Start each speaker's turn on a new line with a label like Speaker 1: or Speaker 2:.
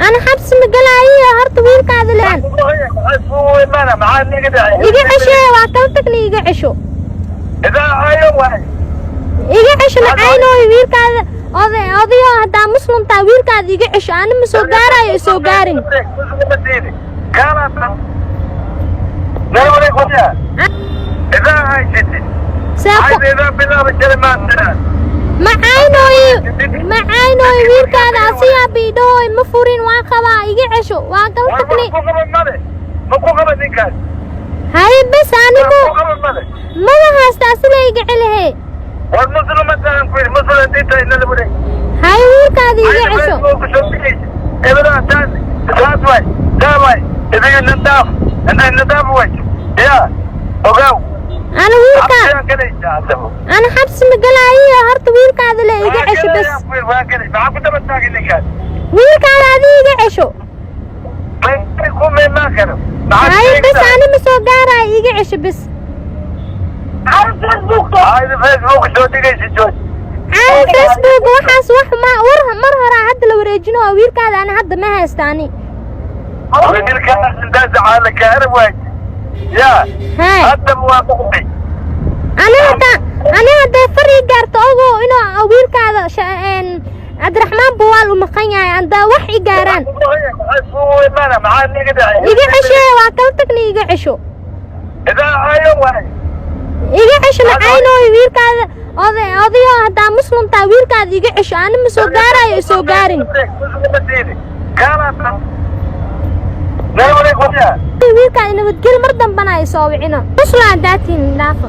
Speaker 1: Ana xabsi ma galaayo, horta wiilkaada leen iga ceshee. Waa kala tagna, iga cesho, iga cesho. Macaynooy wiilkaada oday, odayo, haddaa Muslim tahay wiilkaada iga cesho. Ana ma soo gaarayo, isoo gaarin. Saako macaynooy, macaynooy wiilkaada asiyaa biidhahooy. Ma furin, waa qabaa, iga cesho. Waa kala tagnay. Haye, bes anigu maba haysta, asila iga celihe. Haye, wiilkaada iga cesho. Ana wiilka ana xabsi ma galaayo, horta wiilkaada le iga cesho, bes wiilkaada adi iga cesho. Haye, bes ani ma soo gaaraayo, iga cesho bes. Caadi Facebook waxaas wax ma war mar horaa hadda la wareejino oo wiilkaada ani hadda ma haysta ani. Haye, ani hadda, ani hadday far ii gaarto, ogow inuu wiilkaada Cabdiraxmaan Buwaal u maqan yahay. Haddaa wax i gaaraan, iga ceshee. Waa kala tagnay, iga cesho, iga cesho. Macaynooy wiilkaada oday, odayo, haddaa Muslim tahay wiilkaada iga cesho. Ani ma soo gaarayo, isoo gaarin. Wiilkaada nabadgel, mar dambana ay soo wicino. Muslim haddaa tihin, dhaafa.